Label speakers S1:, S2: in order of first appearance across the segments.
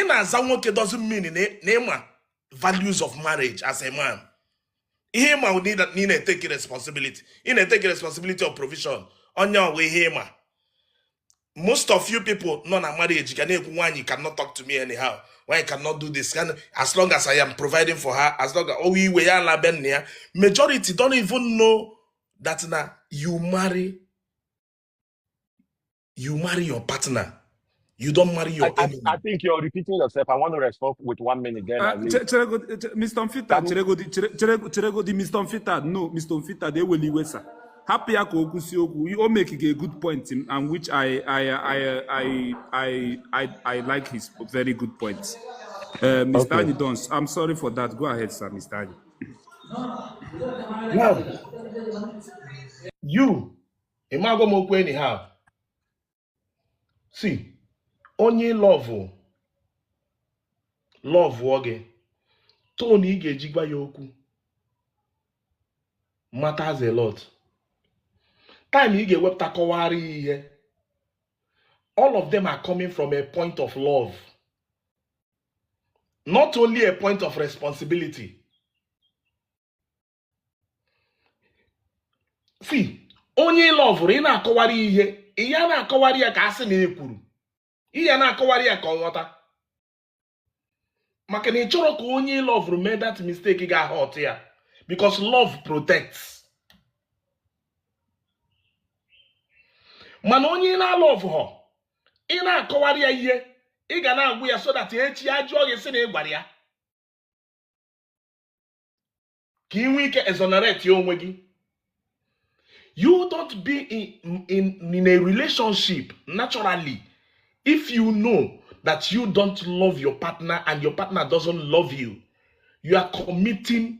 S1: na-aza nwoke doesn't mean na ị ma values of marriage as a man. Ihe ị ma na ị na-etake responsibility, ị na-etake responsibility of provision. Onye ọwa ihe ị ma. Most of you people nọ na marriage ga na-ekwu, nwaanyị cannot talk to me anyhow, nwaanyị cannot do this, can, as long as I am providing for her, as long as owe iwe ya ala be nna ya. Majority don't even know that na you marry your partner, you don't marry your enemy.
S2: I think you're repeating yourself. I want to respond with 1 minute, then I leave.
S3: Mr. Mfita, cheregodi, cheregodi, Mr. Mfita, no, Mr. Mfita, ewela iwe, sir. Hapụ ya ka o kwusie okwu. O make a good point and which I like his very good point. Mr.
S2: Okay.
S3: Anyi Dons, I'm sorry for that. Go ahead, sir, Mr. Anyi.
S1: Now you ịma agwa m okwu anyhow. See, onye love love gị, tone ị ga-eji gwa ya okwu matters a lot. Time ị ga-ewepụta kọwara ya ihe, all of them are coming from a point of love, not only a point of responsibility. See, onye ị loveụrụ, ị na-akọwara ya ihe, ị ya na-akọwara ya ka a sị na e kwuru, ị ya na-akọwara ya ka ọ ghọta, maka na ị chọrọ ka onye ị loveụrụ mee that mistake ga-ahurt ya, because love protects. Mana onye ị na-alove họ, ị na-akọwara ya ihe, ị ga na-agwa ya so that echi ya jụọ gị sị na ị gwara ya, ka ị nwee ike exonerate onwe gị. You don't be in a relationship naturally if you know that you don't love your partner and your partner doesn't love you. You are committing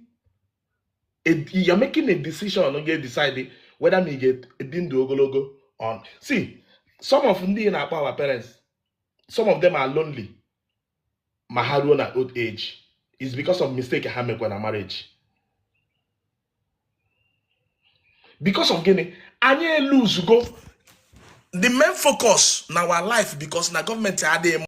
S1: a, you're making a decision on get decide whether me get ebi ndụ ogologo on. See, some of ndị na-akpọ our parents, some of them are lonely ma ha ruo na old age. It's because of mistake ha mekwa na marriage. Because of gịnị? Anyị eluzugo the main focus na our life because na gọọmenti adịghị